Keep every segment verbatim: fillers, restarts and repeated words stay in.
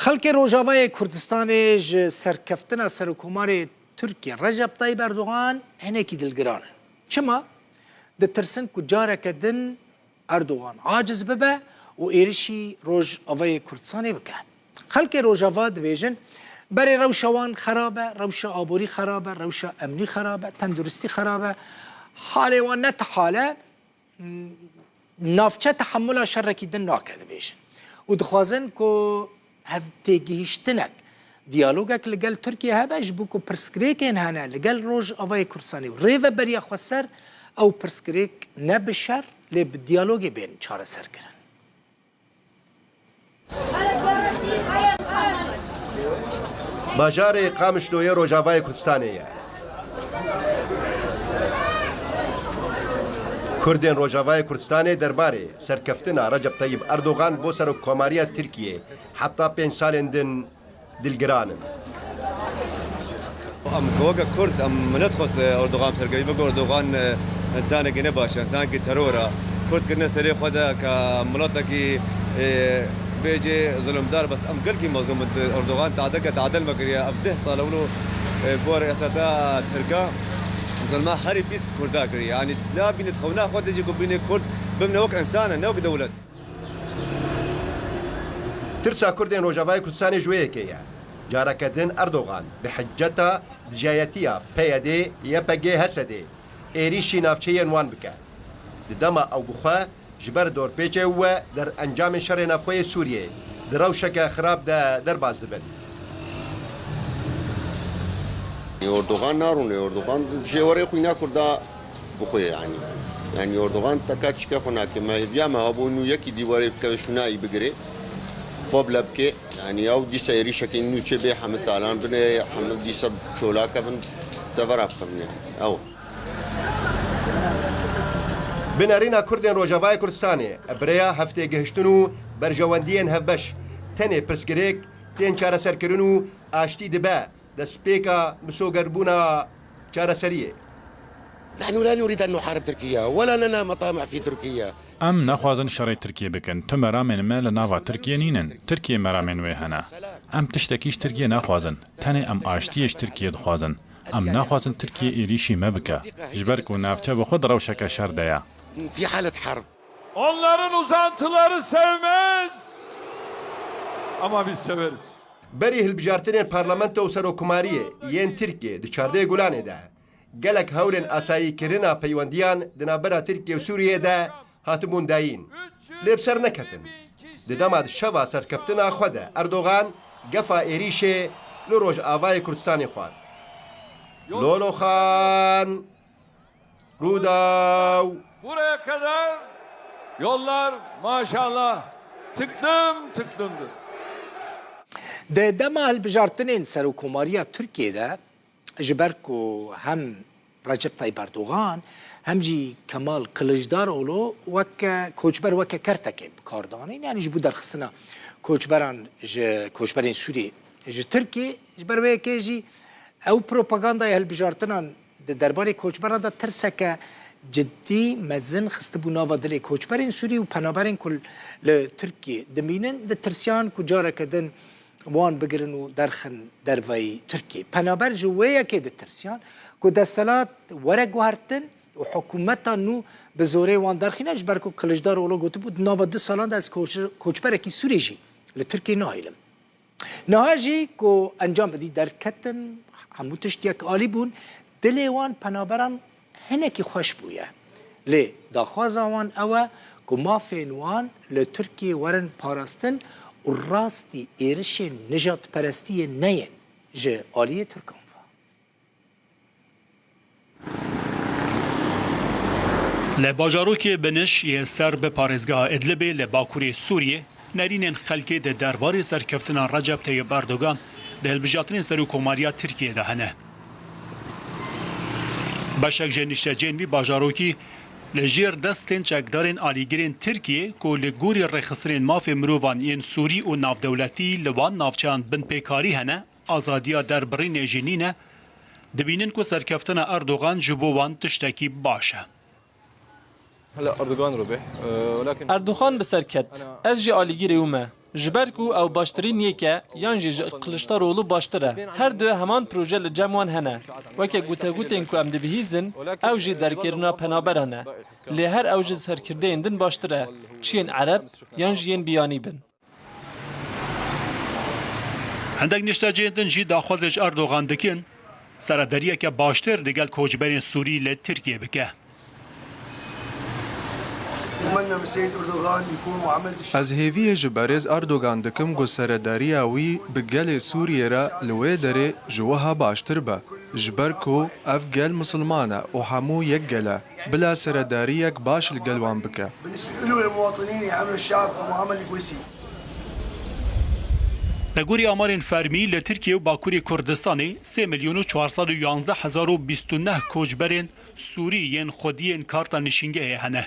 Xelkê Rojavayê Kurdistanê ji serkeftina Serokkomarê Tirkiyê Recep Tayyip Erdogan hinekî dilgiran in. Çima? Ditirsin ku careke din Erdogan aciz bibe û êrişî Rojavayê Kurdistanê bike. Xelkê Rojava dibêjin, berê rewşa wan xerab e, rewşa aborî xerab e, rewşa emnî xerab e, tenduristî xerab e. Halê wan ne ti hal e, navçe tehemula şerekî din nake, dibêjin. Û dixwazin ku hevtêgihiştinek, diyalogek li gel Tirkiye hebe, ji bo ku pirsgirêkên hene li gel Rojavayê Kurdistanê û rêveberiya xweser, ew pirsgirêk ne bi şer, lê bi diyalogê bên çareserkirin. Bajarê Qamişloyê Rojavayê Kurdistanê ye. Kurdên Rojavayê Kurdistanê derbarê serkeftina Recep Tayyip Erdogan bo serokkomariya Tirkiyê heta pênc salên din dilgiran in. Em weke Kurd, em milet xwest Erdogan serkevî. Weke Erdogan, e, insanekî ne baş e, insanekî teror e. Kurd kirine serê xwe de ke miletekî, e, bêjê zulmdar, bes em gelkî mezlûm in. Erdogan tadil ke tadil me kiriye. Ev deh sal e wilo, e, ku reseta Tirka zulma herî pîs Kurda kiriye. Yanî nabîne di xewna xwe de jî ku bîne Kurd bimne wek insan e, ne wek dewlet. Tirsa Kurdên Rojavayê Kurdistanê ji wê yekê ye. Careke din Erdogan bi hiceta dijayetiya P Y D, Y P G, H S D êrîşî navçeyên wan bike. Di dema ew bi xwe ji ber dorpêçê û we derencamên şerê navxwe yê Sûriyê di rewşeke xirab de derbas dibin. Erdogan narûne, Erdogan jêwerê xwîna Kurda bixwe ye, yanî. Yanî Erdogan terka çîka xwe nake. Me hêviya me hebû nû yekî dîwarê bikeve şûnayî bigirê. Xwe bile bike. Yanî ew dîsa êrîşekî nû çê bê hemî talan bine, hemî dîsa çola kevin, devera bikevin yanî. Ew. Bi nerîna Kurdên Rojavayê Kurdistanê, bi rêya heftêgihiştin û berjewendiyên hevbeş, tenê pirsgirêk tên çareserkirin û aştî dibe destpêka misogerbûna çareseriyê. نحن لا نريد أن نحارب تركيا ولا لنا مطامع في تركيا. Em naxwazin şerê Tirkiyê bikin. Tu meramên me li nava Tirkiyê nînin. Tirkiye meramên wê hene. Em tiştekî ji Tirkiyê naxwazin. Tenê em aştiyê ji Tirkiyê dixwazin. Em naxwazin Tirkiye êrîşî me bike. Ji ber ku navçe bi xwe di rewşeke şer de ye. في حالة حرب. Onların uzantıları sevmez. Ama biz severiz. Berî hilbijartinên parlamento û serokkomariyê yên Tirkiyê di çardeh Gulanê de gelek hewlên asayîkirina peywendiyan di navbera Tirkiye û Sûriyê de hatibûn dayîn. Lê bi ser neketin. Di dema di şeva serkeftina xwe de Erdogan gefa êrîşê li Rojavayê Kurdistanê xwar. Loloxan, Rûdaw. Buraya kadar yollar maşallah tıklım tıklımdır. Di dema hilbijartinên Serokkomariya Tirkiyê de, ji ber ku hem Recep Tayyip Erdogan hem jî Kemal Kılıçdaroğlu weke koçber, weke kertekê bi kar danîn, yanî ji bo derxistina koçberan ji koçberên Sûriyê ji Tirkiyê, ji ber wê yekê jî ew propagandaya hilbijartinan di derbarê koçberan de tirseke cidî, mezin xistibû nava dilê koçberên Sûrî û penaberên ku li Tirkiyê dimînin, ditirsiyan ku careke din wan bigirin û derxin derveyî Tirkiyê. Penaber ji wê yekê ditirsiyan ku desthilat were guhertin û hikûmeta nû bi zorê wan derxîne, ji ber ku Kiliçdaroglu gotibû, di nava du salan de ez koç-, koçberekî Sûrî jî li Tirkiyê nahêlim. Niha jî ku encam bidî derketin, hemû tişt yek alî bûn, dilê wan penaberan hinekî xweş bûye. Lê daxwaza wan ew e ku mafên wan li Tirkiyê werin parastin û rastî êrişên nijadperestiyê neyên ji aliyê Tirkan ve. Li bajarokê Biniş yê ser bi parêzgeha Idlibê li bakurê Sûriyê, nerînên xelkê di derbarê serkeftina Recep Tayyip Erdogan di hilbijartinên serokkomariya Tirkiyê de hene. Beşek ji niştecihên vî bajarokî li jêr destên çekdarên alîgirên Tirkiyê ku li gorî rêxistinên mafê mirovan yên Sûrî û navdewletî li wan navçeyan binpêkarî hene, azadiya derbirînê jî nîne, dibînin ku serkeftina Erdogan ji bo wan tiştekî baş e. هلا أردوغان ربح، أه، ولكن Erdogan bi ser ket. Ez jî alîgirê wî me. Ji ber ku ew baştirîn yek e, yan jî ji Kiliçdaroglu baştir e. Her du heman proje li cem wan hene. Weke gotegotên ku em dibihîzin, ew jî derkirina penaberan e. Lê her ew ji serkirdeyên din baştir e, çi yên Ereb yan jî yên biyanî bin. Hindek niştecihên din jî daxwazê ji Erdogan dikin, seredariyeke baştir digel koçberên Sûrî li Tirkiyê bike. Ez hêviyê ji berêz Erdogan dikim ku seredariya wî bi gelê Sûriyê re li wê derê ji wiha baştir be. Ji ber ku ev gel misilman e û hemû yek gel e. Bila seredariyek baş li gel wan bike. Li gorî amarên fermî, li Tirkiye û Bakurê Kurdistanê sê milyon û çar sed û yanzdeh hezar û bîst û neh koçberên Sûrî yên xwediyên karta nişîngehê hene.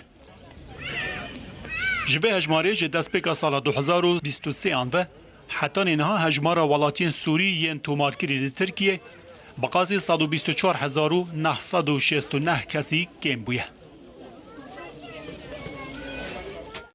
Ji vê hejmarê ji destpêka sala du hezar û bîst û sê an ve hetanî niha hejmara welatiyên Sûrî yên tomarkirî li Tirkiye bi qasî sed û bîst û çar hezar û neh sed û şêst û neh kesî kêm bûye.